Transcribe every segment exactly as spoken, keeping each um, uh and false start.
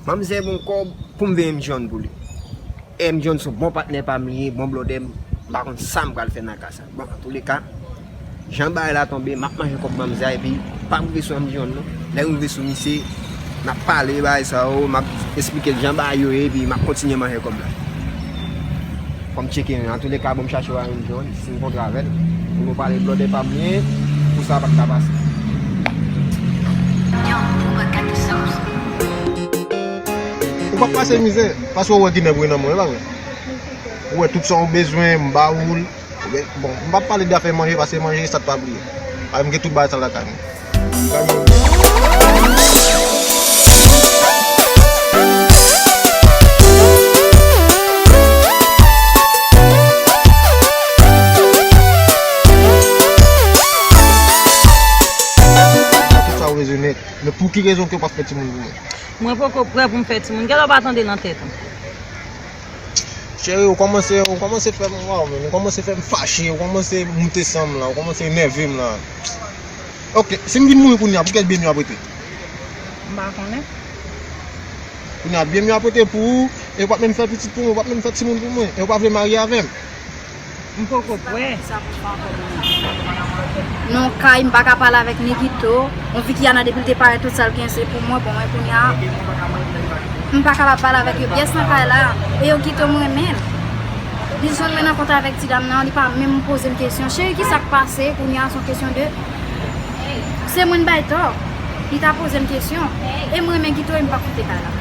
Manzè bon kòb pou m veye M John pou li. E M John se yon bon patnè pa m li ye, bon blòdè m, m pa konn sa m pral fè nan ka sa. Bon, antouleka, jan bagay la tonbe, m ap manje kòb manzè a, epi pa rive sou M John non. Lè m rive sou misye, n ap pale bagay sa yo, m ap esplike l jan bagay yo ye, epi m ap kontinye manje kòb la. Fò m tcheke, antouleka, bon, m chache w a M John, si m kontre avè l, pou nou pale blòdè pa m li ye, pou sa pa t ka pase. Ou p ap pase mizè, paske ou wè Ginen bri nan mwen, e pa vre? Ou wè tout sa w bezwen, m ba ou l. Bon, m p ap pale de afè manje, paske manje, sa t pa bliye. Paske m gen tout bagay sa lakay mwen. Tout sa w bezwen nèt. Men pou ki rezon ke w p ap fè timoun pou mwen? Mwen poko prè pou m fè timoun. Gèlè w pa tande nan tèt ou. Cheri, ou kòmanse, ou kòmanse fè m, waw, men, ou kòmanse fè m fache, ou kòmanse moute san m la, ou kòmanse enève m la. Ok, si m vin mouri kounye a, pou kiyès byen m yo ap rete? M pa konnen. Kounye a, byen m yo ap rete pou ou, e ou p ap menm fè pitit pou mwen, ou p ap menm fè timoun pou mwen, e ou pa vle marye avè m. M poko prè. Non, kay, m pa ka pale avèk ni Guito. Yon fi ki Ana depi l te parèt, tout sa l gen se pou mwen, bon, mwen kounye a, m pa kapab pale avèk yo pyès nan kay la. E yo Guito m renmen l. Li jwenn mwen nan kont avèk ti dam nan, li pa menm poze m kesyon. Cheri, ki sa k pase? Kounye a, se yon kesyon de, se mwen l bay tò. Li ta poze m kesyon. E m renmen Guito e m p ap kite kay la.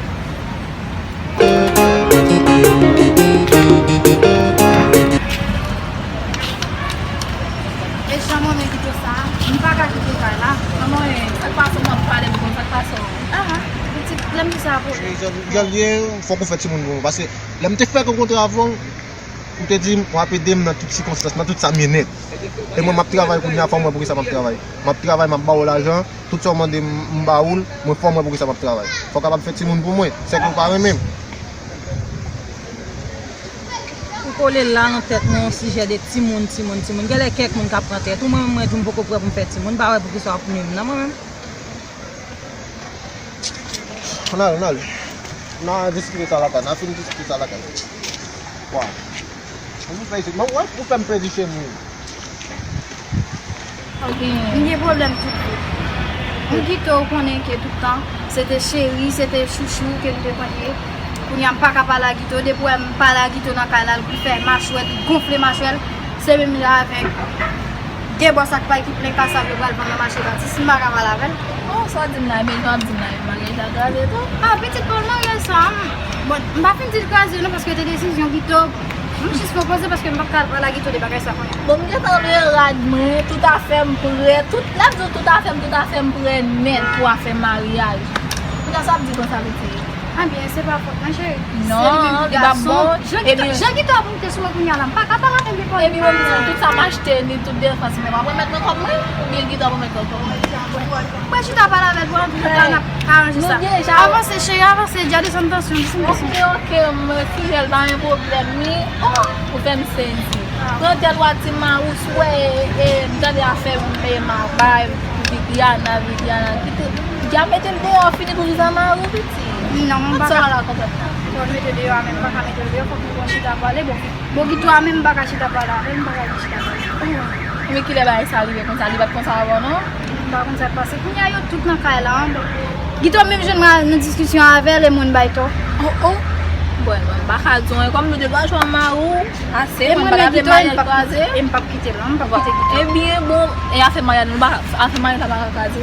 E jan mwen menm kite sa, m pa ka kite kay la. Kòman e? Sa k pase w ap pale m konsa, sa k pase w? Ah, pitit, lè m di sa pou. Jan, jan l ye, fòk ou fè timoun pou mwen. Paske lè m te fèk rankontre avè w, ou te di m w ap ede m nan tout sikonstans, nan tout sa m ye nèt. E mwen, m ap travay kounye a, fò m wè pou ki sa m ap travay. M ap travay, m ap ba w lajan, tout sa w mande m, m ba ou l, mwen fò m wè pou ki sa m ap travay. Fò w kapab fè timoun pou mwen, sèke w pa renmen m. Ou kole la nan tèt mwen yon sijè de timoun, timoun, timoun. Genlè kèk moun k ap pran tèt ou, mwen menm mwen di m poko prè pou m fè timoun, m pa wè pou ki sa w ap nwi m nan mwen menm. Ann ale, ann ale. N a diskite sa lakay, n a fin diskite sa lakay. Waw. Ou fè isit, mwen, ou fè m pèdi cheri m. Ok. M gen pwoblèm tout vi. M Guito, ou konnen ke tout tan, se te cheri, se te chouchou ke m te konn ye. Kounye a, m pa ka pale a Guito. Depi w wè m pale a Guito nan kay la, l fè machwè l, li gonfle machwè l. Se menm jan avèk de bòs ak pay ki plen kasav yo pral vann nan mache Batis, m pa ka pale avè l. Oh, sa w di m la, ebyen jan w ap di m la, maryaj la kraze tou. Ah, pitit, pa w maryaj sa, m, bon, m pa fin di l kraze non, paske te desizyon Guito. M jis fè yon poze paske m p ap ka al pale a Guito de bagay sa kounye a. Bon, m gentan vle rad mwen, tout afè m prè, tout, lè m di w tout afè m, tout afè m prè nèt pou afè maryaj. Kounye a sa ap di konsa pitit. Ebyen, se pa fòt mwen, cheri. Non, li p ap bon. Jan Guito, jan Guito ap moute sou mwen kounye a la, m pa ka pale avè l de kò. Epi mwen di tout sa m achte, ni tout defans mwen, w ap remèt mwen kòb mwen? Oubyen Guito ap remèt mwen kòb mwen? Mwen chita pale avè l pou anpil tan, n ap aranje sa. Avanse, cheri, avanse, dja desann tansyon, desann tansyon. Ok, ok, m sijè l pa gen pwoblèm, wi. Oh, ou fè m sezi. Pran tèt w a ti Marous, wè, e, m tande afè, e, Mabay, Viviana, Viviana, kite, dja mete l deyò, fini pou Viviana Marou, pitit. Non, m pa ka. Tout sa la konpèt la. Fò l mete l deyò a, men m pa ka mete l deyò, fòk nou pran chita pale, bon. Bon, Guito a menm, m pa ka chita pale avè l, m pa ka chita pale. Men kilè bagay sa rive konsa, li pa t konsa avan, non? M pa konn sa k pase. Kounye a, yo tout nan kay la, an. Guito menm jwenn mwen nan diskisyon avè l, e mwen bay tò. Oh, oh. Bon, mwen pa ka di w, kòm nou te twa jou anba ou, ase, mwen pa ta vle maryaj kraze. E m p ap kite l, non, m p ap kite Guito. Ebyen, bon, e afè maryaj, nou pa, afè maryaj la pa ka kraze.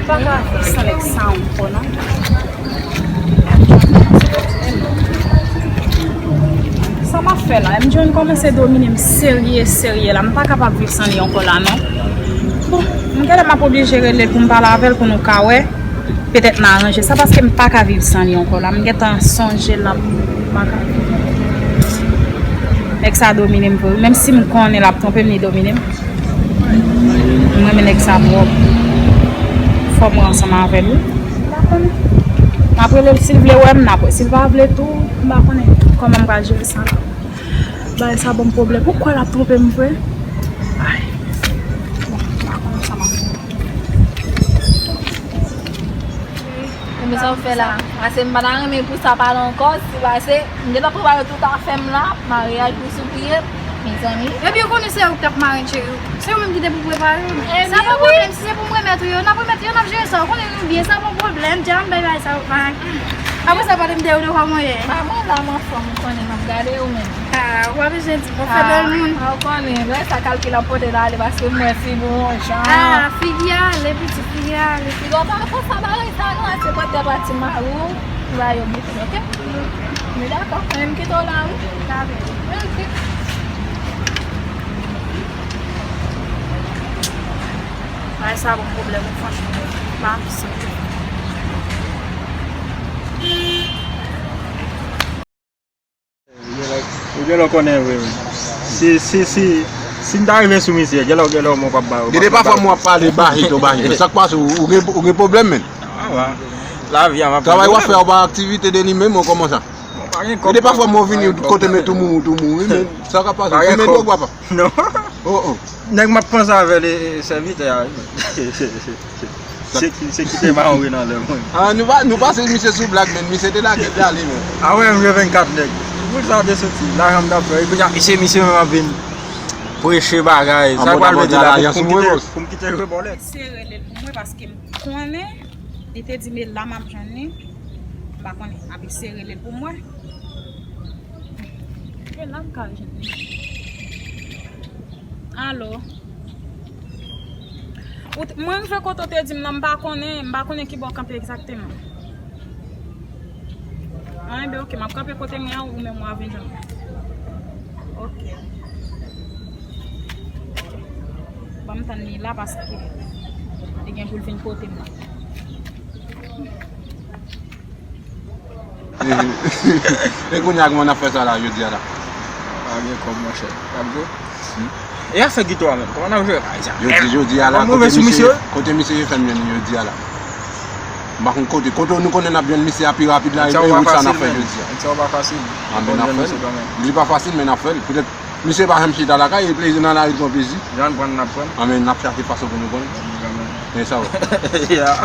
M pa ka viv san nèg sa ankò, non. Sa m ap fè la? M John kòmanse domine m serye, serye la. M pa kapab viv san li ankò la, non. Bon, m genlè m ap oblije rele l pou m pale avè l pou nou ka wè. Petèt n a aranje sa paske m pa ka viv san li ankò la. M gentan sonje l, m pa ka. Nèg sa domine m vre. Menm si m konnen l ap twonpe m, li domine m. M renmen nèg sa twòp. Fò mwen ansanm avè l, wi. M pa konnen. M ap rele l, si l vle wè m, n ap wè. Si l pa vle tou, m pa konnen kòman m pral jere sa la. Bagay sa ban m pwoblèm. Ou kwè l ap twonpe m vre? Ay. Bon, m pa konnen sa m ap fè. Pou Men sa w fè la? Ase m pa ta renmen pou sa pale ankò, si pase, m gentan prepare tout afè m la, maryaj pou sou pye, mezanmi. Epi ou konnen se ou k t ap marenn cheri. Se ou menm ki te pou prepare yo. Sa pa pwoblèm, si se pou m remèt ou yo, n ap remèt yo, n ap jere sa. Ou konnen nou byen, sa pa pwoblèm, dja m bay bagay sa yo. Apre sa, pale m de ou, de kòman w ye. Pa mwen la, m anfòm, ou konnen, m ap gade ou menm. Ah, ou pa bezwen di m, ou fè bèl moun. Ah, ou konnen, lè sa kalkil ap pote l ale, paske m wè figi w yon jan. Ah, figi ale, pitit, figi ale. Piga w pa fè sa, bagay sa, non, se pote pa ti mari w, ba yo biten, oke? Men dakò, men m kite w la, wi. Dakò. Ok. Bagay sa ban m pwoblèm, wi, franchman. Pa anvi sa. Ou genlè konnen vre, wi. Si, si, si, si m ta rive sou misye, genlè, genlè, mwen p ap ba yo. Gede pafwa mwen ap pale bajito, bajito. Sa k pase, ou, ou gen, ou gen pwoblèm, menn? Ah, wa. Lavi a, m ap... Travay w ap fè, ou pa aktivite de li menm, ou kòman sa? Gede pafwa mwen vini kote men tou mou, tou mou, wi, men sa k ap pase, ou fimen dwòg, papa? Non. Oh, oh. Nèg m ap panse avè l, e, e, sèvitè a, wi. Se ki, se ki te mawon nan lè mwen. Ah, nou pa, nou pase misye sou blag, men misye te lage l ale, men. Ah wè, m gen vennkat nèg. Boul sa te soti, lajan m t ap fè. E kounye a, misye, misye menm ap vin preche bagay. Sa pral mete la pou m kite, pou m kite rebòlè. Sere li pou mwen paske m konnen li te di m e la m ap jwenn li. M pa konnen, epi sere li pou mwen. E la m ka jwenn li. Alo. Ou t-, mwen rive kote w te di m nan, m pa konnen, m pa konnen ki bò w kanpe egzakteman. An, enben, oke, m ap kanpe kote m ye a, ou menm w a vin jwenn mwen. Oke. Ban m tann li la paske li gen pou l vin kote m nan. E kounye a, kòman n ap fè sa la, jodi a la? Pa gen kòb, monchè. N ap jwe. E afè gita w menm, kòman n ap jwe? Jodi, jodi a la, kote misye, kote misye ye fè m jwenn li jodi a la? M pa konn kote, kote nou konnen n ap jwenn misye a pi rapid la, e wout sa n ap fè jodi a. Nèg sa yo pa fasil. A, men n ap fè l. Li pa fasil, men n ap fè l. Petèt, misye pa janm chita lakay, e plezi nan lari l pran plezi. Jan n pran, n ap pran. A, men n ap chache fason pou nou pran l. Men sa yo. Ya.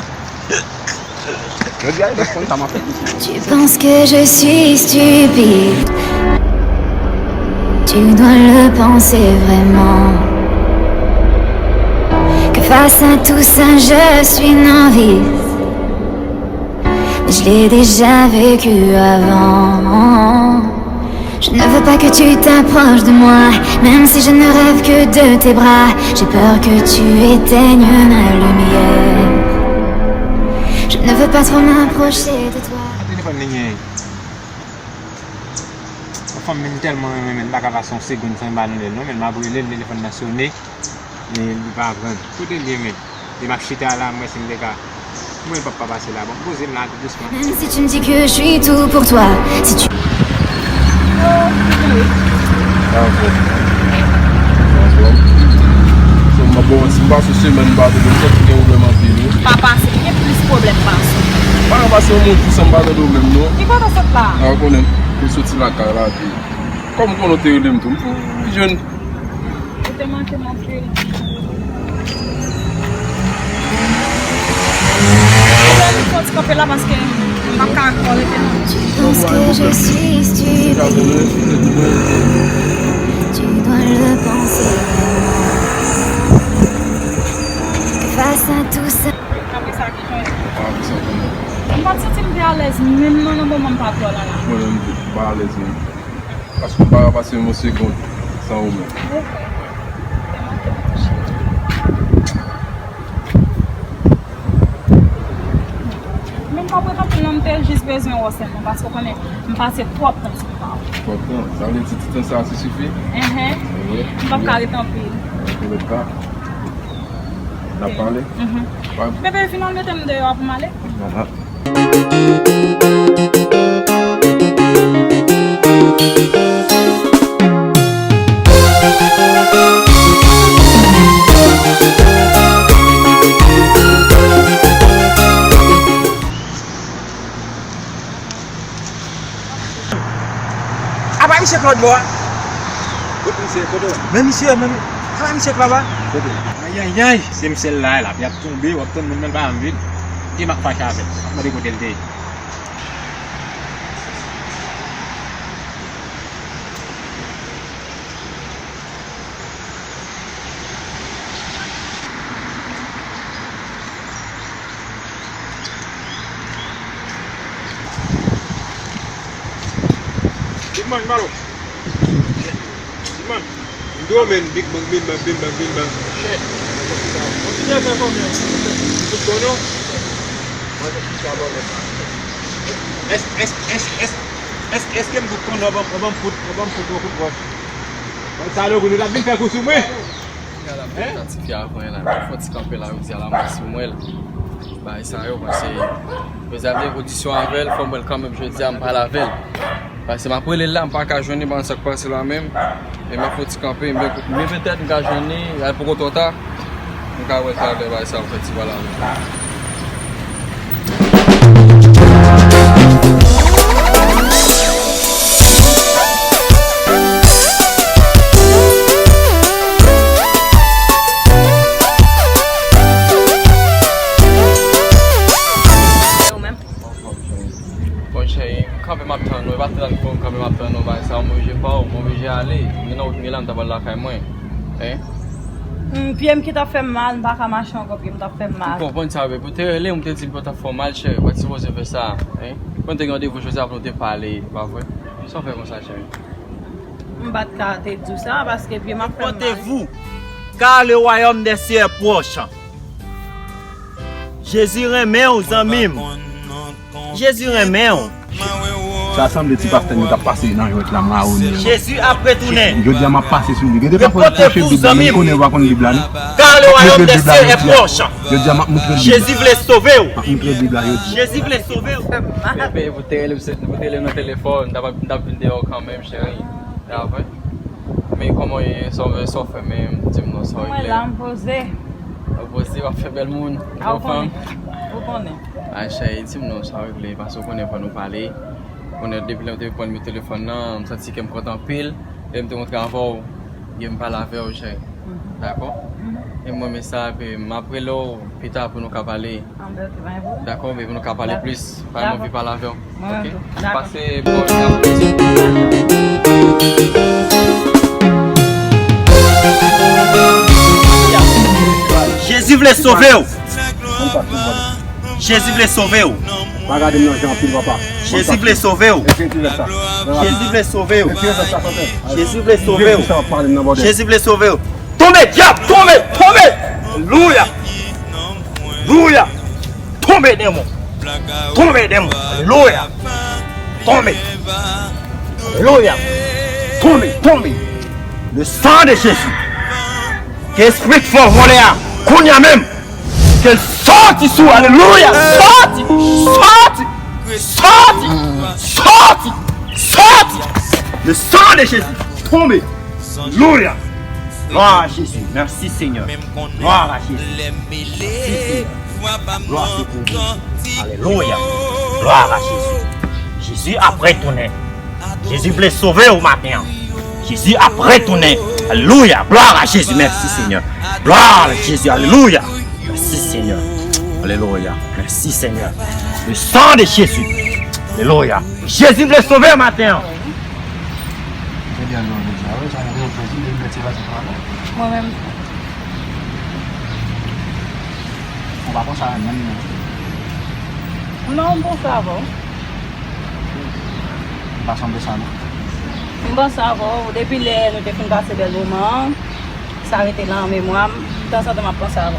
Tu penses que je suis stupide. Tu dois le penser vraiment. Que face à tout ça, je suis novice. Mais je l'ai déjà vécu avant. Je ne veux pas que tu t'approches de moi, même si je ne rêve que de tes bras. J'ai peur que tu éteignes ma lumière. Je ne veux pas trop m'approcher de toi. Telefòn li genyen. Yon fanm m tèlman renmen, men m pa ka pase yon segonn san m pa rele l non, men m ap rele l, telefòn nan sone. Li, li pa pran. Kote l ye menm? E m ap chita la, m wè si m te ka. Mwen, l p ap pa pase la. Bon, poze m la tou dousman. Même si tu me dis que je suis tout pour toi, si tu... Ah, ok. Anfòm. So, m ap bon, si m pase semèn m pa te konn sòti, gen pwoblèm anpil, wi. Pa pase, gen plis pwoblèm pase. Pa pase yon moun di sa m pa tande w menm, non. Ki kote w sot la? A, ou konnen, m soti lakay la, epi kòm ou konnen w te rele m tou, m tou jwenn. Ou te manke m anpil. Ou wè m soti kanpe la paske m pa ka ankò rete non. Tu penses que je suis stupide. Tu dois le penser. Que face à tout ça. Apre sa, ki jan? M pa t santi m te alèz menm non, nan moman m pa t wè w la la. Mwen menm tou, m pa alèz menm. Paske m pa ka pase yon segonn san ou menm. Men m pa prete anpil non, m te jis bezwen wè w sèlman, paske w konnen m pase twòp tan san pa w. Twòp tan? Sa vle di ti tan sa a, se sifi? Enhen. Wi. M p ap ka ret anpil. Ou mèt pa. N ap pale? Mhm. Bebe, vin al mete m deyò a pou m ale. Aha. Apa misye k lòt bò a? Kot misye? Kote w? Men misye, men, apa misye k laba? Kote? Ayayay, se misye l la, l ap, y ap tonbe, w ap tann moun nan pa janm vin. Li m ap fache avè l. M ap mande kote l te ye. Big Man, balo. Big Man. Yo, men, Big Bang, Big Bang, Big Bang, Big Bang. Shit. Kontinye fè kòmè. Tout bon, non? Mwen, se sa, bon, men. Èske, èske, èske, èske, èske, èske m fout konnen, w ap, w ap fout, w ap fout yon kout wòch? Sa, lè nou t ap vin fè kou sou mwen. Gade m te ta ti fi avan la. Fò ti kanpe la, yo di a la, mwen si mwen l. Bagay sa yo, paske yo di avè kondisyon avè l, fò mwen l kanmenm, jodi a, m pale avè l. Paske m ap rele l la, m pa ka jwenn li, m pa konn sa k pase la menm. E m ap fè ti kanpe, men, men petèt m ka jwenn li, al poko twò ta. M ka wè talè bagay sa, m fè ti pale avè l. Ou menm? Bon, cheri, m kanpe m ap tann ou. E pa tann fò m kanpe m ap tann ou, bagay sa, m oblije pa w, m oblije ale. M gen nan wout m ye la, m ta pral lakay mwen. Hein? Hmm, pye m ki t ap fè m mal, m pa ka mache ankò, pye m t ap fè m mal. M konprann sa, bebe. Ou te rele m, ou te di m pye w t ap fè w mal, cheri. Ou pa t sipoze fè sa, hein? Mwen te gen randevou jodi a pou nou te pale, pa vre? Sa w fè konsa, cheri? M pa t ka te di w sa, paske pye m ap fè m mal. Répentez-vous, car le royaume des cieux est proche. Jezi renmen w, zanmi m. Jezi renmen w. Sa sanble ti pastè nou t ap pase nan yon lòt la, mawon li. Jezi ap retounen. Jodi a m ap pase sou li. Gen de pafwa l pwoche Bib la, men m konnen w pa konn Bib la, non. Car le royaume des cieux est proche. Jodi a m ap moutre l Bib la. Jezi vle sove w. M ap moutre l Bib la jodi. Jezi vle sove w. Bebe, ou te rele m, ou te rele m nan telefòn, m t ap, m t ap vin deyò kanmenm, cheri. Dapre. Men kòman w ye? Sa w, sa w fè menm? Di m non, sa w regle? Mwen la, m poze. Ou poze, w ap fè bèl moun. A, ou konnen. Ou konnen. Ay, cheri, di m non, sa w regle? Paske w konnen fò nou pale. Ou konnen depi lè w te pran nimewo telefòn nan, m santi kè m kontan anpil. Lè m te kontre avè w, gen m pale avè w, cheri. Mhm. Dakò? Mhm. E mwen, men sa, epi m ap rele w pita pou nou ka pale. Anben, ok, pa gen pwoblèm. Dakò, men pou nou ka pale plis. Dakò. Pa gen anvi pale avè w. Mwen menm tou. Ok? Dakò. Pase bon apeti. Jezi vle sove w. Jezi vle sove w. Pa gade m nan je anpil, papa. Jezi vle sove w. Jezi vle sove w. Jezi vle sove w. Jezi vle sove w. Tonbe, dyab, tonbe, tonbe. Alelouya. Alelouya. Tonbe, demon. Tonbe, demon. Alelouya. Tonbe. Alelouya. Tonbe, tonbe. Le sang de Jésus. Ke espri k fè w vole a, kounye a menm. Ke l sòti sou, alelouya. Sòti. Sòti. Sòti. Sòti. Sòti. Le sang de Jésus. Tonbe. Alelouya. Gloire à Jésus. Merci, Seigneur. Gloire à Jésus. Merci, Seigneur. Gloire à Jésus. Alelouya. Gloire à Jésus. Jezi ap retounen. Jezi vle sove w maten an. Jezi ap retounen. Alelouya. Gloire à Jésus. Merci, Seigneur. Gloire à Jésus. Alelouya. Merci, Seigneur. Alelouya. Merci, Seigneur. Le sang de Jésus. Alelouya. Jezi vle sove w maten an. Mwen menm. Ou pa panse a menm non. Non, m panse avè w. M pa sanble sa non. M panse avè w. Depi lè nou te fin pase bèl moman an, sa rete nan memwa m. Tanzantan m ap panse avè w.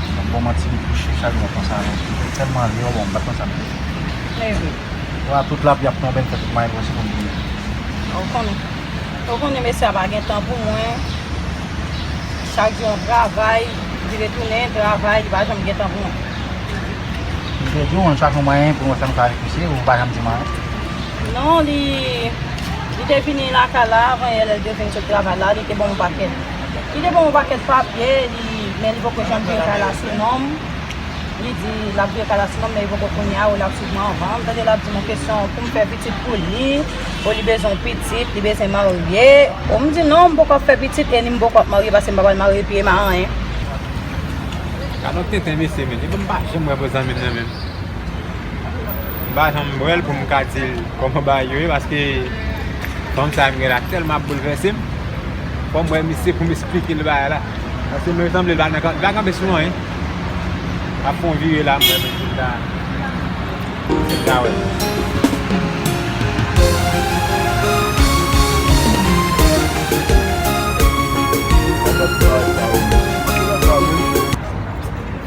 M ap ba w manti, depi chak jou m ap panse avè w. M tèlman renmen w, bon, m pa t panse avè w. Men vre. Wa, tout lapli ap tonbe, m fè tout mwayen posib pou m vini. Ou konnen. Ou konnen mesye a pa gen tan pou mwen. Chak jou yon travay, li retounen, travay, li pa janm gen tan pou mwen. M te di w, m chèche yon mwayen pou mwen fè m kare misye, ou pa janm di m anyen. Non, li, li te vini lakay la avan yè, lè l te vin sot travay la, li te ban m yon pakèt. Li te ban m yon pakèt papye, li, men li poko janm vire kay la sou non m. Li di l ap vire kay la sou non m, men li poko kounye a, ou l ap swiv mwen anvan. M tande l ap di m yon kesyon pou m fè pitit pou li, ou li bezwen yon pitit, li bezwen marye. Ou m di non, m poko ap fè pitit, e ni m poko ap marye, paske m pa pral marye epi Emma anyen. Gad yon tenten mesye, men. Epi m pa janm wè pou zanmi m nan, men. M pa janm wè l pou m ka di l kòman bagay yo ye, paske fanm sa a m gen la tèlman ap boulvèse m. Fò m wè misye pou m esplike l bagay la. Paske m sanble l pa nan kan-, l pa kanpe sou anyen. Ap fè yon vire la, m wè misye ta, misye ta wè.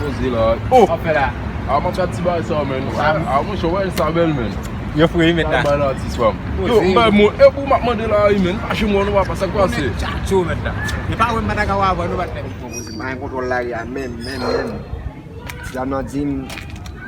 Poze la. Oh! Sa w ap fè la? A, mwen fè ti bagay sa, men. A, a, monchè, wè sa bèl, men. Yo fre wi, mèt la. Bay la, atis, fam. Yo, poze. M bay mo, e pou m ap mande la, wi, men. Pa janm wè nou, papa, sa k pase? Tchatcho, mèt la. E pa wè m pa ta ka wè avè nou, patnè. Bon, poze, m pa gen kontwòl lari a, menm, menm, menm. Ti dam nan di m,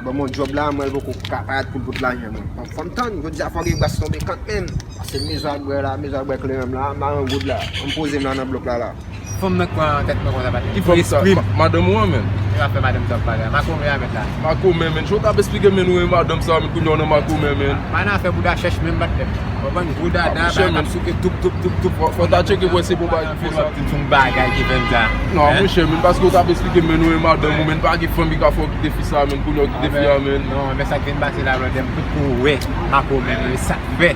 ban m yon djòb la, mwen, l poko ka parèt pou l pot lajan, non. Fò m tann, jodi a fò gen bras tonbe kanmenm. Paske mezon ak bwè la, mezon ak bwè kleren m la, m pa gen goud la. Ann poze m la nan blòk la, la. Fanm nan k pran tèt mwen konsa, patnè. Ki fè espri m. Ma-, madanm ou an, men. E afè madanm sa w ap pale a. Makomè a, mèt la. Makomè, men. Jan w t ap esplike m, men, ou renmen madanm sa, men, kounye a w nan makomè, men. Pa nan afè bouda chèch menm, patnè. Ou konprann? Gwo dada, bagay k ap souke, toup, toup, toup, toup. Fò, fò ta tcheke pou wè se pou bagay ki fè sa. Tout yon bagay ki fè m sa. Non, monchè, men, paske w t ap esplike m, men, ou renmen madanm ou, men, pa gen fanm ki ka fè w kite fi sa, men, kounye a w kite fi a, men. Non, men sa k vin pase la, blòdè, m potko wè makomè, men, sa k fè.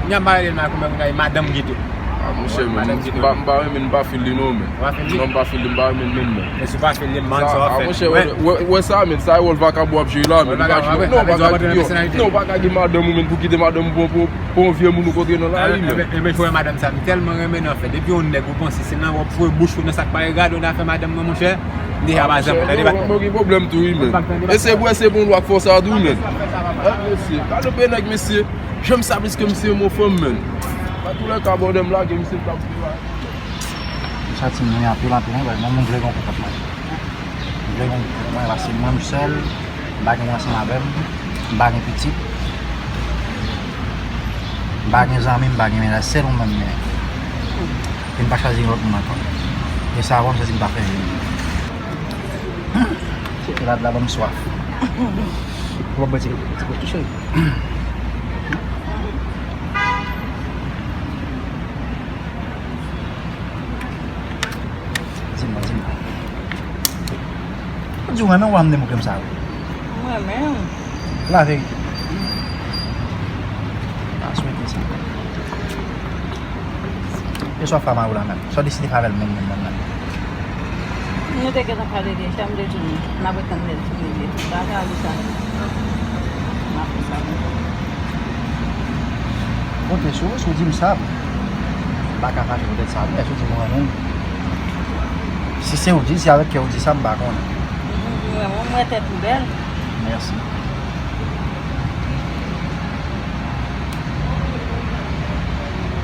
Kounye a m pa rele l makomè, kounye a e madanm geto. A, monchè, men, m pa, m pa renmen, m pa feel li non, men. Ou pa feel li? Non, m pa feel li, m pa renmen menm, men. Men si w pa feel li, man, sa w ap fè? A, monchè, wè, wè, wè sa, men, sa e wòl vakabon ap jwe la, men. Wòl vakabon, non, pa ka di, non, pa ka gen madanm ou, men, pou kite madanm ou pou, pou, pou yon vye moun ou kontre nan lari, men. Ebyen, ebyen, jwè madanm sa, m tèlman renmen l, anfèt. Depi yon nèg ou panse se nan w ap foure bouch ou nan sa k pa regade w nan afè madanm nan, monchè, m deja pa zanmi w, tande patnè. Mwen gen pwoblèm tou, wi, men. E se bwè, se bon lwa k fè w sa tou, men. Gad mesye, gad yon pe nèg, mesye. Jan m sa pliske misye renmen yon fanm, men. Nan tou lè ka, bòdè m lage misye, m t ap viv a. M santi m nwi anpil, anpil, wi, mwen, m vle gen yon konpòtman. M vle gen yon konpòtman, paske mwen, m sèl, m pa gen moun ansanm avè m, m pa gen pitit, m pa gen zanmi, m pa gen mennaj, sèl ou menm m gen. E m pa chwazi gen lòt moun ankò. E sa, m santi m pa fè anyen. Se la, la, ban m swaf. Bon, bon, ti, ti, ti, ti, Di m non, di m non. Ou di w renmen w ap mande m pwoblèm sa yo. M renmen w. Laverite. M pa swete sa. E sa w ap fè a mari w la menm? Sa w deside fè avè l menm, menm, menm, menm? Nou te gentan pale deja, m te di w, n ap ret tann lè l fini li. M pa ka ale sa. M ap fè sa menm. Konte sou ou, si w di m sa, m pa ka fache poutèt sa, non, èske w di m ou renmen m? Si se ou di, si avèk kè w di sa, m pa konnen. M renmen w, m wè tèt ou bèl. Mèsi.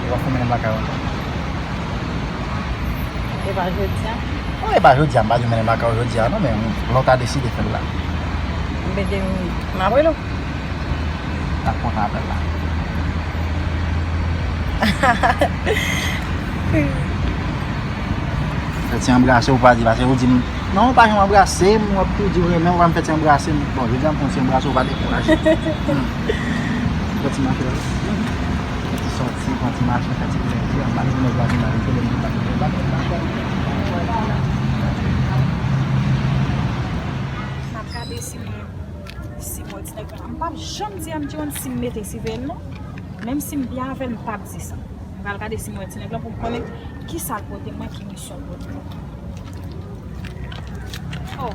W ap fè mennen m lakay ou ankò? E pa jodi a? Non, e pa jodi a, m pa di w mennen m lakay ou jodi a, non, men lè w ta deside fè l la. Ebyen, m ap rele w. N ap kontan apèl la. Fè ti anbrase, ou pa di, paske ou di m, non, ou pa janm anbrase m, w ap tou di w renmen, ou pa m fè ti anbrase m. Bon, jodi a m fè yon ti anbrase, ou pa dekouraje. Fè ti mache la. Fè ti sòti, pran ti mache, fè ti plezi, anba ti nèg la vin avèk pwoblèm de bagay. M ap gade si mwen, si mwen ti nèg la. M p ap janm di Andy John si m mete sou veye l non. Menm si m byen avè l, m p ap di sa. M pral gade si m wè ti nèg lan pou m konnen kisa l pote mwen, ki misyon l pote mwen. Oh.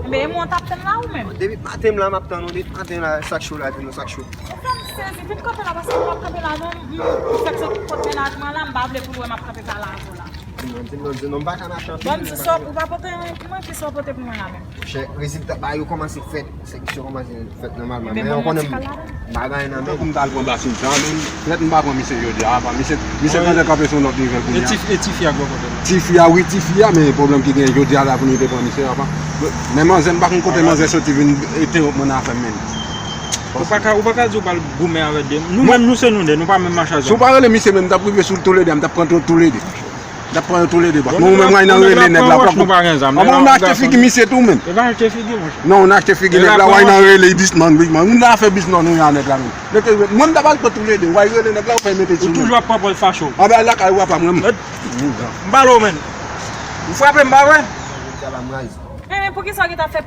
Enben, e mwen w t ap tann la ou menm? Depi maten m la, m ap tann ou. Depi maten la, sa k cho la, di nou sa k cho. Ou fè m sezi. Vin kanpe la, paske m p ap kanpe la non. M, m fèk sot kot mennaj mwen la, m pa vle pou l wè m ap kanpe pale avè w la. Di non, di non, di non, m pa ka mache anpil. Bon, m di sa, ou pa pote anyen pou mwen, kisa w pote pou mwen la menm? Chè, rezilta bagay yo kòmanse fèt. Se kesyon kòmanse fèt nòmalman. Men ou konnen m pa gen anyen nan men m. Tankou m t al pran Basilta, men pètèt m pa pran misye jodi a, apa. Misye, misye tande kanpe sou yon lòt nivo kounye a. E ti, e tifi a k bò kote l? Tifi a, wi, tifi a, men pwoblèm ki genyen jodi a la pou nou te pran misye, apa. Men manzè, m pa konn kote manzè soti vin entewonp mwen nan afè m, men. Ou pa ka, ou pa ka di w pral goumen avè de. Nou menm, nou se nou de, nou pa menm mache ansanm. Si w pa rele misye menm, m t ap rive sou toulede, m t ap pran toulede. N ap pran yo toulede, bòs. Nou menm, w ay nan rele nèg la, w ap pran. Anben, ou nan achte figi misye tou, menm. E pa achte figi, monchè. Non, ou nan achte figi nèg la, w ay nan rele, bisnòt, bisnòt. Ou nan afè bisnòt, nou y a nèg la, menm. Mwen, m ta pral pran toulede, w ay rele nèg la, ou fè mete sou mwen. Ou toujou ap pran pòz fache w. Anben, al lakay ou, apa, mwen. M pale w, menm. Ou frape m, pa vre? Jodi a la, m raze. Enben, Poukisa w gentan fè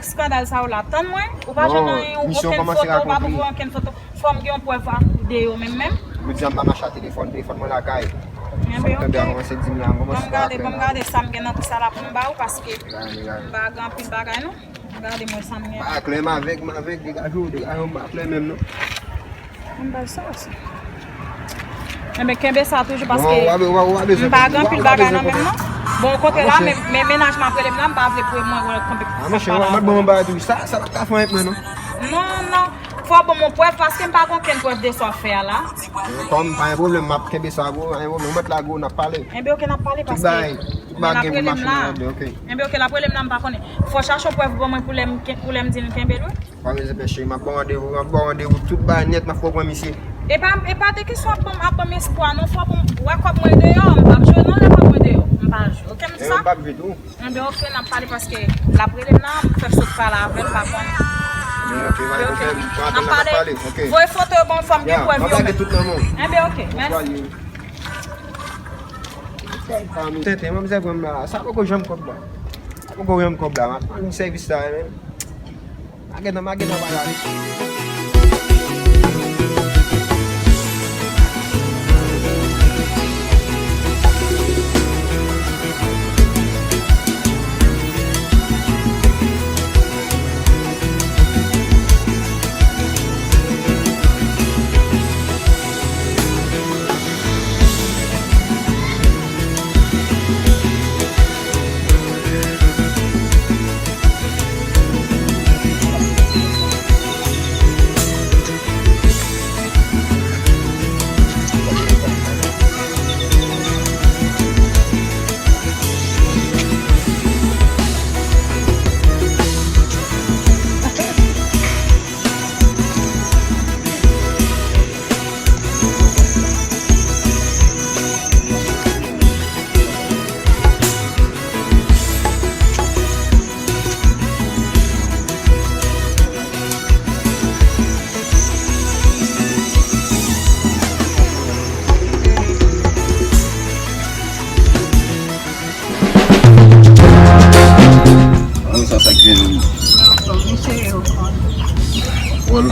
skandal sa yo la? Tann mwen, ou pa janm nan yon okenn foto, ou pa voye okenn foto. Fò m gen yon prèv de yo menm menm. Jodi a m pa mache a telefòn, telefòn mwen lakay. Fò m kenbe a kòmanse di m la, m kòmanse pa klè la. Ban m gade sa m gen nan kou sa la pou m ba ou, paske m pa gen anpil bagay non. Gade mwen sa m gen. Pa klè, m avèg, m avèg, degaje w, degaje w, m pa klè menm non. Ann bay sa, sa. Enben, kenbe sa toujou paske m pa gen anpil bagay nan men m non. Bon, kote la, men, men mennaj m ap rele m la, m pa vle pou mwen wè konbe. Ah, monchè, w ap ban m bagay toujou. Sa, sa pa ka fè anyen pou mwen non. Non, non. Fò ban m yon prèv paske m pa gen okenn prèv de sa w fè a la. Kòm pa gen pwoblèm, m ap kenbe sa pou ou, pa gen pwoblèm. Ou mèt lage w, n ap pale. Enben, oke, n ap pale paske. Tout bagay, tout bagay gen pou mache nan lòd, oke. Enben, oke, l ap rele m la, m pa konnen. Fò chache yon prèv ban mwen pou lè m, pou lè m di l kenbe l wi. Pa bezwen pè cheri, m ap ba w randevou, m ap ba w randevou, tout bagay nèt, m ap fè w pran misye. E pa, e pa de kesyon ap ban m, ap ban m espwa non, fò pou m wè kòb mwen deyò, m p ap jwe non lè kòb mwen deyò, m pa jwe, oke, m di sa? E, m p ap jwe tou. Enben, oke, n ap pale paske l ap rele m la, m fè sot pale avè l, m pa konnen. Enben, oke, n ap pale, oke. Voye foto yo ban m, fò m gen prèv yo menm. Enben, oke, mèsi. Tenten, m obsève m la. Sa poko janm kòb la. Sa poko janm kòb la. M ap tann sèvis la, men. Magè nan, magè nan bagay. An, sa, sa k gen menm? Well,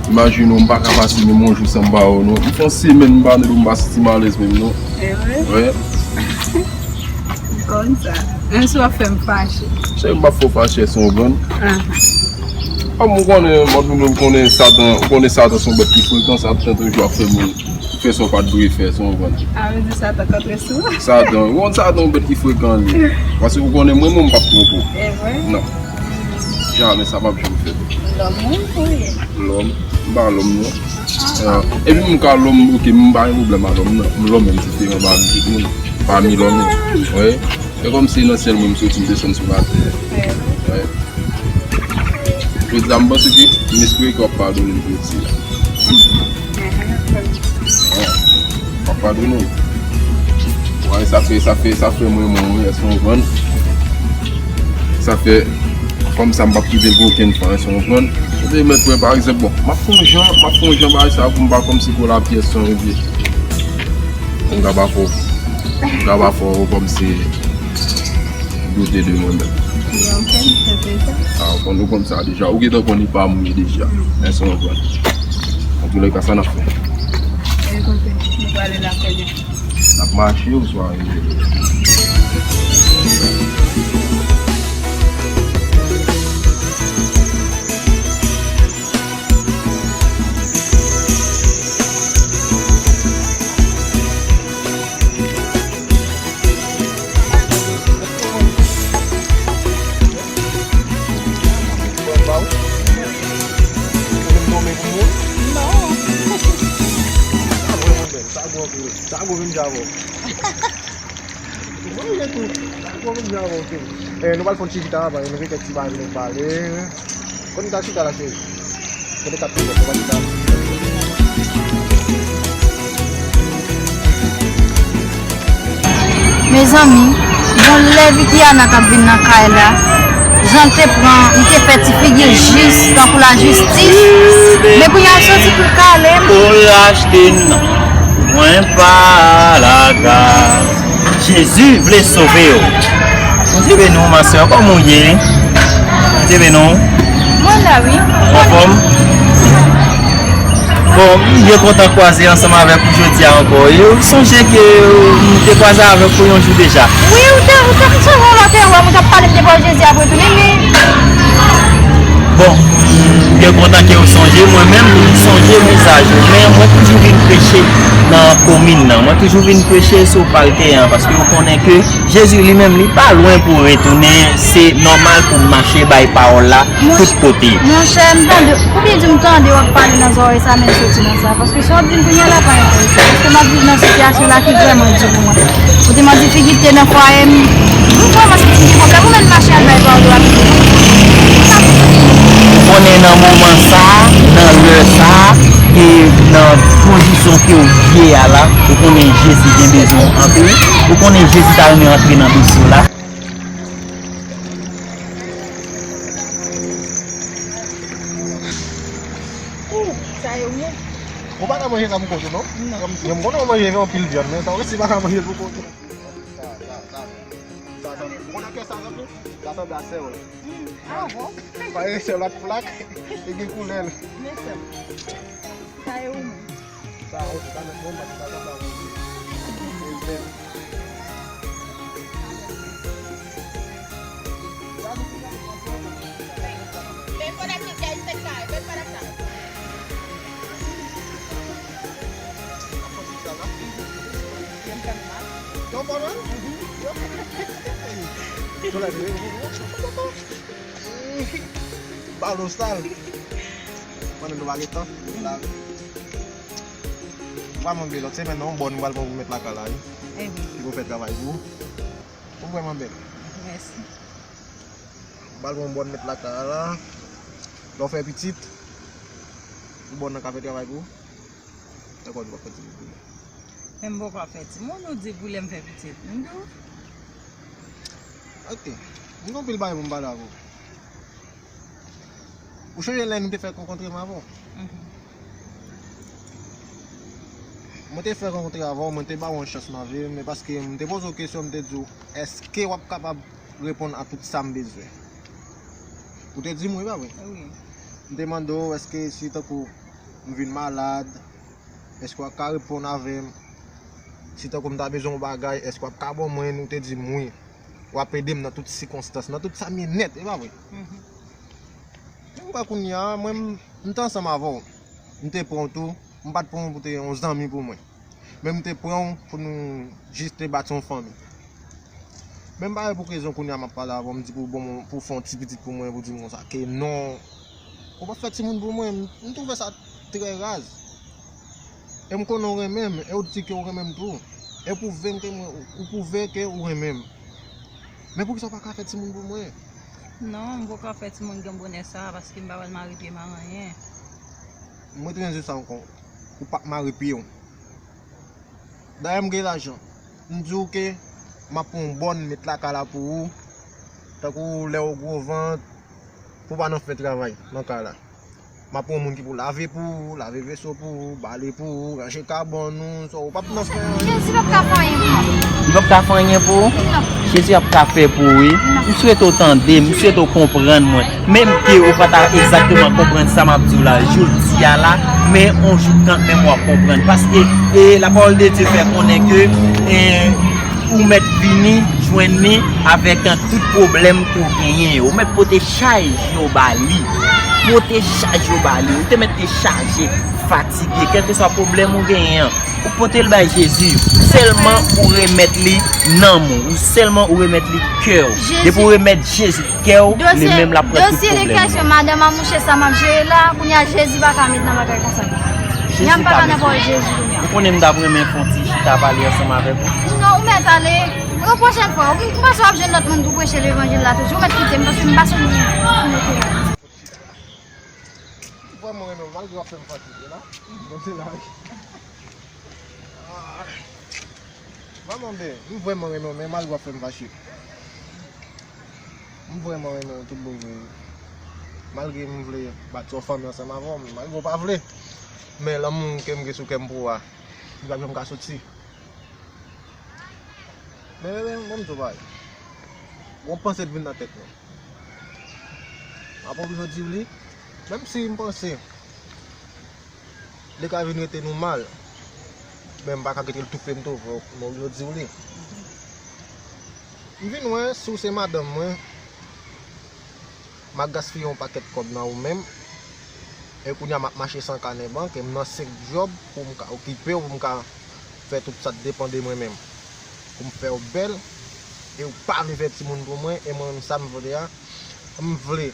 imajine w, m pa ka pase menm yon jou san m pa wè w non. M fè yon semèn m pa tande w, m pa santi m alèz menm non. E vre? Wi. M konn sa. Menm si w ap fè m fache. Cheri, m p ap fè w fache, se yon grann. Kòm ou konnen, mwen tou, ou konnen Satan, ou konnen Satan se yon bèt ki frekan, Satan toujou ap fè moun fè sa w pa t dwe fè, se yon grann. A vle di Satan k antre sou ou? Satan, ou konn Satan yon bèt ki frekan li. Paske ou konnen mwen, mwen m p ap twonpe w. E vre? Non. Jamè, sa p ap janm fèt. Lòm ou ye? Lòm. M pa lòm non. Ah, epi m ka lòm, oke, m pa gen pwoblèm a lòm non. M lòm menm diferan pami tout moun. Pami lòm yo. Wi. E kòm se nan syèl mwen m soti, m desann sou latè. Wi. Jodi a m panse ke, m espere ke w ap padone m jodi a. Wi. W ap padone m. Wi, sa fè, sa fè, sa fè mwen, mwen, mwen, èske w konprann? Sa fè, kòm sa m p ap kite l gen okenn fwa, èske w konprann? Ou te mèt wè, pa egzanp, bon, m ap fè yon jan, m ap fè yon jan bagay sa pou m pa kòmsi pou lapyès san ebyen. M ka pa fè w, m ka pa fè w kòmsi doute de mwen menm. Li anfèm, se deja. A, ou konn, ou konn sa deja. Ou gentan konn li pa mwen deja. Èske w konprann? Antoulèka, sa n ap fè? E kote nou prale la kounye a? N ap mache oswa rive? Sa gwo vin javò. Mwen gen tou. Sa gwo vin javò, ok. Eh, nou pral fè yon ti chita, nou gen kèk ti bagay nou pale. Kote nou ta chita la, cheri? Kote kat nou ta chita? Mezanmi, bon lè Viviana t ap vin nan kay la, jan l te pran, li te fè ti figi l jis tankou lajistis. Men kounye a l soti pou l kale m. Pou l achte nan mwen pa lagras. Jezi vle sove w. Bondye beni w, ma sè, kòman w ye? Bondye beni w. Mwen la, wi. Anfòm? Bon, m byen kontan kwaze ansanm avèk ou jodi a ankò. E ou sonje ke m te kwaze avèk ou yon jou deja? Wi, ou te, ou te sonje yon lòt erè, ou t ap pale m de pawòl Jezi ap retounen, men Bon, m byen kontan ke ou sonje, mwen menm, m sonje vizaj ou, men mwen toujou vin preche nan komin nan. Mwen toujou vin preche sou palte an, paske ou konnen ke Jezi li menm, li pa lwen pou retounen, se nòmal pou m mache bay pawòl la tout kote. Monchè, m tande, ou byen di m tande w ap pale nan zòrèy sa, men soti nan sa, paske sa w ap di m kounye a la pa enterese, paske m ap viv nan sitiyasyon la ki vrèman di pou mwen. Ou te mande figi te nan fwaye m. M vrèman santi m gen pwoblèm. Ou menm mache al bay pawòl ou ap di. Ou konnen nan moman sa, nan lè sa, e nan pozisyon ke w ye a la, ou konnen Jezi gen bezwen w anpil. Ou konnen Jezi ta renmen antre nan dosye w la. Ou pa ka manje sa pou kont ou, non? Non. Mwen m konnen w manje anpil vyann, men sa w resi pa ka manje l pou kont ou. Sa, sa, sa. Sa, sa. Ou konnen kè sa, sa tou? Sa sanble a sè w. Ah bon? Parèske se lòt flak, li gen koulè l. Men sè m. Sa e ou menm? Sa, ok, sa nèt bon, paske sa sanble a ou. E bèl. Balo sal. Mwen menm nou pa gen tan. Ou pa manke lòt semèn nan, yon bòn ou pral pran pou mèt lakay la, wi. Li pou fè travay pou ou. Ou vrèman bèl. Mèsi. Ou pral pran yon bòn mèt lakay la. Lè w fè pitit, yon bòn nan ka fè travay pou ou. Dakò, ou p ap fè timoun pou li. Men m poko ap fè timoun, ou di pou lè m fè pitit. M di w. Ok. M gen anpil bagay pou m pale avè w. Ou sonje lè nou te fèk rankontre m avè w? Mhm. Mwen te fèk rankontre avè w, mwen te ba w yon chans nan vi m, men paske m te poze w kesyon, m te di w, èske w ap kapab reponn a tout sa m bezwen? Ou te di m wi, pa vre? Wi. M te mande w, èske si tankou m vin malad, èske w ap ka reponn avè m? Si tankou m ta bezwen yon bagay, èske w ap ka ban mwen? Ou te di m wi. W ap ede m nan tout sikonstans, nan tout sa m ye nèt, e pa vre? Mhm. Men m wè kounye a, mwen, m, m te ansanm avè w. M te pran w tou, m pa t pran w pou te yon zanmi pou mwen. Men m te pran w pou nou jis te bati yon fanmi. Men m pa wè pou ki rezon kounye a m ap pale avè w, m di pou bon, pou fè yon ti pitit pou mwen, pou di m konsa ke non. Ou p ap fè timoun pou mwen, m, m twouve sa trè raz. E m konnen w renmen m, e w di ke w renmen m tou. E w pwouve m ke mwen, ou pwouve ke ou renmen m. Men poukisa w pa ka fè timoun pou mwen? Non, m poko ap fè timoun gen bonè sa a, paske m pa pral mare pye m a anyen. M retounen di w sa ankò, ou p ap mare pye w. Dayè m gen lajan. M di w ke m ap pran yon bòn met lakay la pou ou. Tankou lè w gwo vant, pou w pa nan fè travay nan kay la. M ap pran yon moun ki pou lave pou ou, lave veso pou ou, bale pou ou, ranje kabòn ou, sa w p ap nan fè anyen. Jezi p ap ka fè anyen pou mwen. Li p ap ka fè anyen pou ou? Non. Jezi ap ka fè pou ou, wi. Non. M swete w tande m, m swete w konprann mwen. Menm ke ou pa ta egzakteman konprann sa m ap di w la jodi a la, men on jou kanmenm w ap konprann. Paske, e, lapawòl de Dye fè konnen ke, e, ou mèt vini jwenn li avèk tout pwoblèm ke w genyen yo. Ou mèt pote chaj yo ba li. Pote chaj yo ba li. Ou te mèt te chaje, fatige, kèlkeswa pwoblèm ou genyen an. Ou pote l bay Jezi. Sèlman ou remèt li nanm ou. Ou sèlman ou remèt li kè w. Depi ou remèt Jezi kè w, li menm l ap pran tout pwoblèm ou. Dosye de kesyon madanm a mouche sa m ap jere la, kounye a Jezi pa ka met nan bagay konsa. Jezi pa ka met. Ou konnen m t ap renmen fè yon ti chita pale ansanm avèk ou. Non, ou mèt ale. Yon pwochèn fwa, ou, ou panse w ap jwenn lòt moun pou preche levanjil la toujou, ou mèt kite m, paske m pa sonje pou mete la. M vrèman renmen w, malgre w ap fè m fatige la. Bon, se la, wi. Ah. Manman, ben, m vrèman renmen w, men malgre w ap fè m fache. M vrèman renmen w tout bon vre. Malgre m vle bati yon fanmi ansanm avè w, men malgre w pa vle. Men lanmou ke m gen sou kè m pou w a, li p ap janm ka soti. Men, men, men, bon, m di w bagay. Yon panse t vin nan tèt mwen. M ap oblije di w li, menm si m panse li ka vin rete nou mal, men m pa ka kite l toufe m tou, fòk m oblije di w li. M vin wè, si w se madanm mwen, m ap gaspiye yon pakèt kòb nan ou menm, e kounye a m ap mache san kanè bank, e m nan senk djòb pou m ka okipe w, pou m ka fè tout sa k depann de mwen menm, pou m fè w bèl, e w pa vle fè timoun pou mwen, e mwen menm sa m vle a, m vle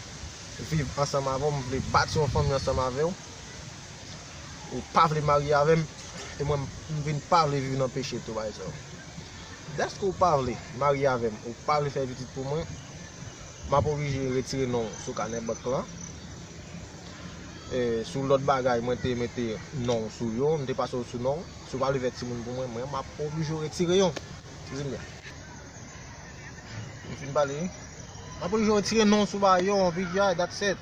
viv ansanm avè w, m vle bati yon fanmi ansanm avè w, ou pa vle marye avè m, e mwen m vin pa vle viv nan peche tou, pa egzanp. Dèske w pa vle marye avè m, ou pa vle fè pitit pou mwen, m ap oblije retire non w sou kanè bank lan. E, sou lòt bagay, mwen te mete non w sou yo, m te pase w sou non w. Si w pa vle fè timoun pou mwen, mwen, m ap oblije retire yo. Di m byen. M fin pale, wi. M ap oblije retire non w sou bagay yo, Vivian, that's it.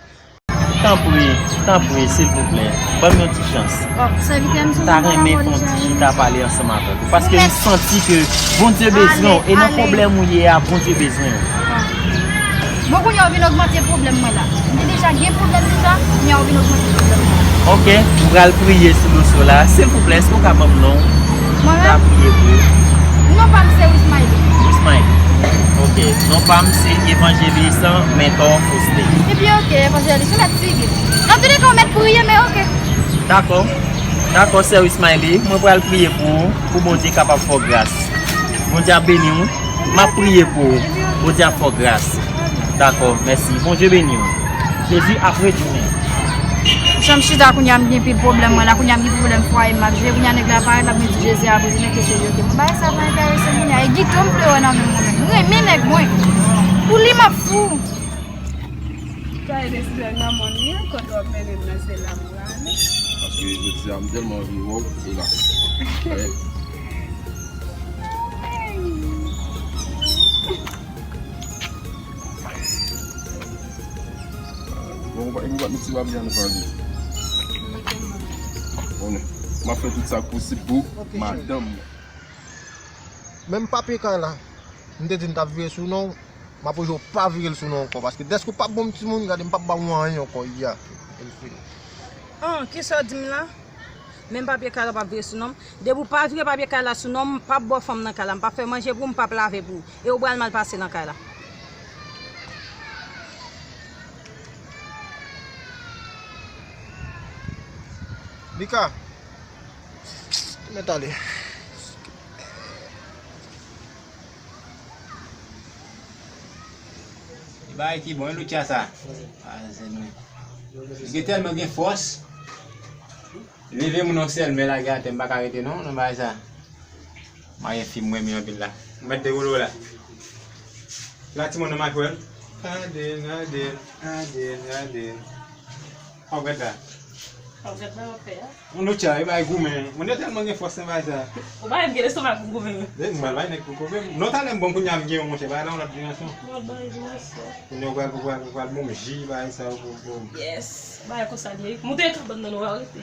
Tanpri, tanpri, silvouplè, ban m yon ti chans. M ta renmen fè yon ti chita pale ansanm avèk ou, paske m santi ke Bondye bezwen w, e nan pwoblèm ou ye a, Bondye bezwen w. Bon, kounye a w vin ogmante pwoblèm mwen la. M te deja gen pwoblèm deja, kounye a w vin ogmante pwoblèm mwen la. Ok, m pral priye sou dosye w la. Silvouplè, èske w ka ban m non w? Mwen menm? M ka priye pou ou. Non pa m se Wismaëlie. Wismaëlie. Ok, non pa m se Evanjelis Mentor Faustin. Ebyen, ok, Evanjelis, ou mèt sivil. Nan tou lè ka, ou mèt priye, men ok. Dakò. Dakò, sè Wismaëlie, mwen pral priye pou ou, pou Bondye kapab fè w gras. Bondye ap beni w. M ap priye pou ou. Bondye ap fè w gras. Dakò, mèsi. Bondye beni w. Jezi ap retounen. Jan m chita kounye a, m gen pil pwoblèm mwen la, kounye a m gen pwoblèm fwaye m ap jere, kounye a nèg la parèt, l ap mwen di Jezi ap retounen, ke se li, ok. Mwen bagay sa pa enterese m kounye a, e gito m vle wè nan men mwen menm. M renmen nèg mwen. Pou li m ap fou. Sa e desidan nan mòn li an, kote w ap mennen m nan se la m prale. Paske jodi a m tèlman anvi wè w, e la. Bon, e nou pa nou ti babyan nou pale. Bon, m ap fè tout sa k posib pou madanm mwen. Menm papye kay la, m te di m t ap vire sou non w, m ap oblije w pa vire l sou non w ankò, paske dèske w p ap ban m timoun, gade m p ap ba w anyen ankò, ya. An, kisa w di m la? Menm papye kay la w p ap vire sou non m. Depi w pa vire papye kay la sou non m, m p ap ba w fanm nan kay la, m p ap fè manje pou ou, m p ap lave pou ou. E ou pral mal pase nan kay la. Mika, mèt ale. Bagay ki bon, wi, Lucia sa. Ah, se nou. Li gen tèlman gen fòs. Leve moun yon sèl men lage atè, m pa ka rete non, nan bagay sa. Mayen fi m renmen anpil la. M mèt dewoule w la. La timoun nan Maxwell. Gade l, gade l, gade l, gade l. Ou gade la. Ou gade la, w ap fè a. Yon lòt chay, e bay goumen. Moun yo tèlman gen fòs nan bagay sa. Ou bay m gen lestomak pou goumen. Dèyè m pral bay nèg pou goumen. Non, talè m bon kounye a m gen yon monchè, bagay la yon lòt dimansyon. Ou bay dimansyon. Kounye a ou pral, ou pral, ou pral bon ji, bagay sa, pou, pou. Yes. Bagay konsa li ye. Moute kabann nan nou, w a rete.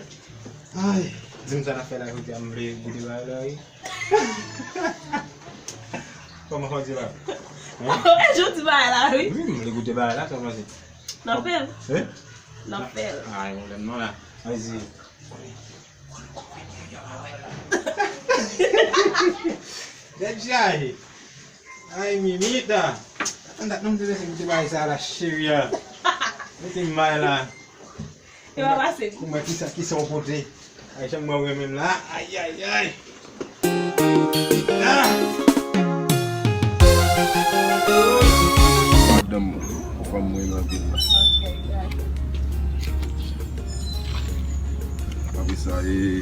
Ay, di m sa n ap fè la jodi a, m vle goute bagay la, wi. Kòman w di la? Hein? Jodi bagay la, wi. Wi, m vle goute bagay la, kòman se? N ap fè l. Hein? N ap fè l. Ay, pwoblèm non la. Vas-y. Dèk chay. Ay, Mimita. Ann dat non m te bezwen goute bagay sa la, cheri a. Mete m bay la. E pa pase. Pou mwen, kisa, kisa w pote? Ay, jan mwen renmen m la. Ay, ay, ay. Ah! Madanm, yon fanm mwen renmen anpil la. Apre sa, e,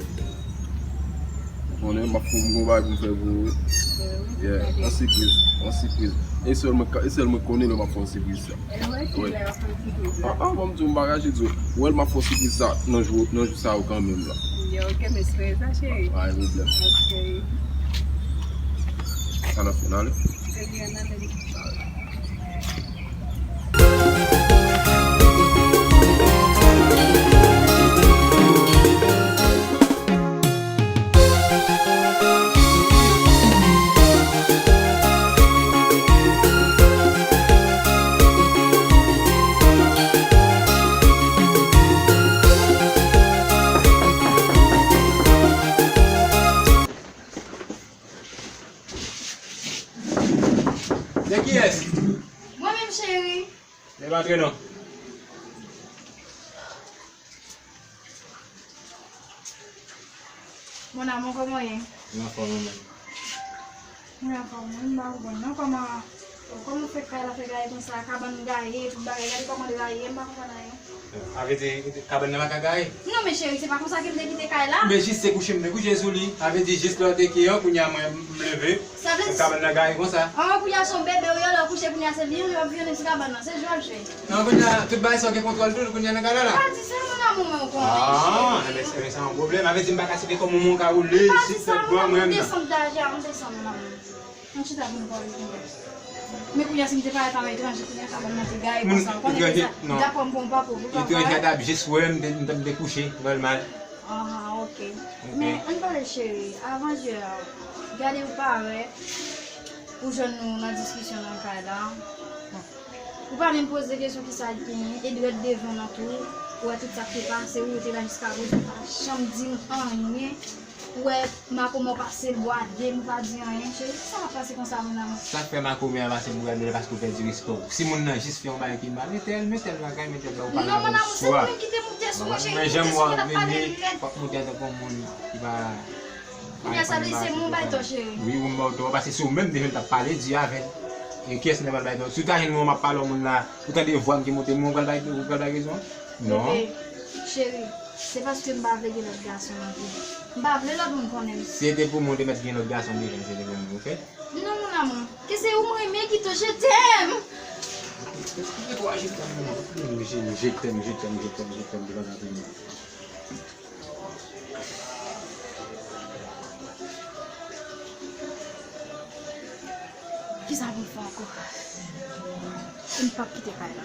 ou konnen, m ap fè yon bagay pou m fè pou ou. Yeah, yon sipriz, yon sipriz. E sèl mwen, e sèl mwen konnen lè m ap fè yon sipriz sa. Wi. Ah, ah, bon, m di w, m pa kache di w. Ou wè l, m ap fè w sipriz sa nan jou, nan jou sa yo kanmenm la. Yo, ok, m espere sa, cheri. Pa gen pwoblèm. Ok. Sa n ap fè, n ale? Ebyen, n ale. Antre non. Mon amour, kòman w ye? Mwen anfòm, ou menm? Mwen anfòm, wi, m pa konprann non. Kòman, kòman w fè kay la fè gaye konsa? Kabann gaye, tout bagay, gade kòman l gaye, m pa konprann anyen. A vle di, kabann nan pa ka gaye? Non, men cheri, se pa konsa ke m te kite kay la. Men jis se kouche m te kouche sou li. A vle di, jis lè w te ke an, kounye a mwen, m leve. Sa vle di kabann nan gaye konsa. An, kounye a se yon bebe ou ye, lè w kouche, kounye a se li, li ap vyonnen ti kabann nan. Se jwe w ap jwe. Non, kounye a, tout bagay sa w gen kontwòl tou, kounye a nan kay la la. Pa di sa, mon amour, men ou konnen. Ah, enben, enben, sa yon pwoblèm. A vle di, m pa ka site kòman mwen ka woule, si fè bon, mwen menm nan. Pa di sa, mon amour, m desann, m desann, desann, mon amour. Ann chita pou nou pale kounye a. Men kounye a, si m te parèt an etranje, kounye a, kabann nan te gaye konsa. Ou konnen deja, daprè m, bon, pa pou, pa etranje a t ap jis wè m, m te, m te kouche, nòmal. Ah, ok. Men, ann pale, cheri. Avan jwè a, gade ou parèt pou jwenn nou nan diskisyon nan kay la. Ou pa menm poze kesyon kisa l genyen, e dwèt devan nan tou, ou wè tout sa k te pase, ou rete la jiska prezan, ou pa janm di m anyen. Ou wè, makomò pase l bwa de m, ou pa di anyen, cheri. Kisa k ap pase konsa, mon amour? Sa k fè makomè a pase l bwa de l, paske ou pèdi respè w. Si moun nan jis fè yon bagay ki mal, men tèl, men tèl bagay, men tèl bagay, ou pa nan bonswa. Non, mon amour, se ou menm ki te moute sou mwen, cheri. Ou te sou mwen t ap pale lèt. W ap moute antanke yon moun ki pa Kounye a sa vle di se mwen ou bay tò, cheri. Wi, ou m ba w tò, paske se ou menm deja m t ap pale, di avè l. E kiyès m ta pral bay tò? Si w ta jwenn mwen, m ap pale yon moun la, ou tande vwa m ki monte, mwen ou pral bay, ou pral bay rezon? Non. Bebe, cheri, se paske m pa vle gen lòt gason nan vi m. M pa vle lòt moun konnen m. Si se te pou mwen, ou te mèt gen lòt gason deja, si se te pou mwen, oke? Non, mon amour. Ke se ou m renmen, Guito, je t'aime. Eskize twa, je t'aime, je t'aime, je t'aime, je t'aime, je t'aime, je t'aime. Kisa pou m fè ankò? M p ap kite kay la.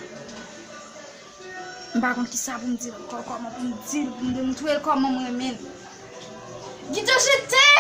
M pa konn kisa pou m di l ankò, kòman pou m di l, pou m demontre l kòman m renmen l. Guito, je t'aime!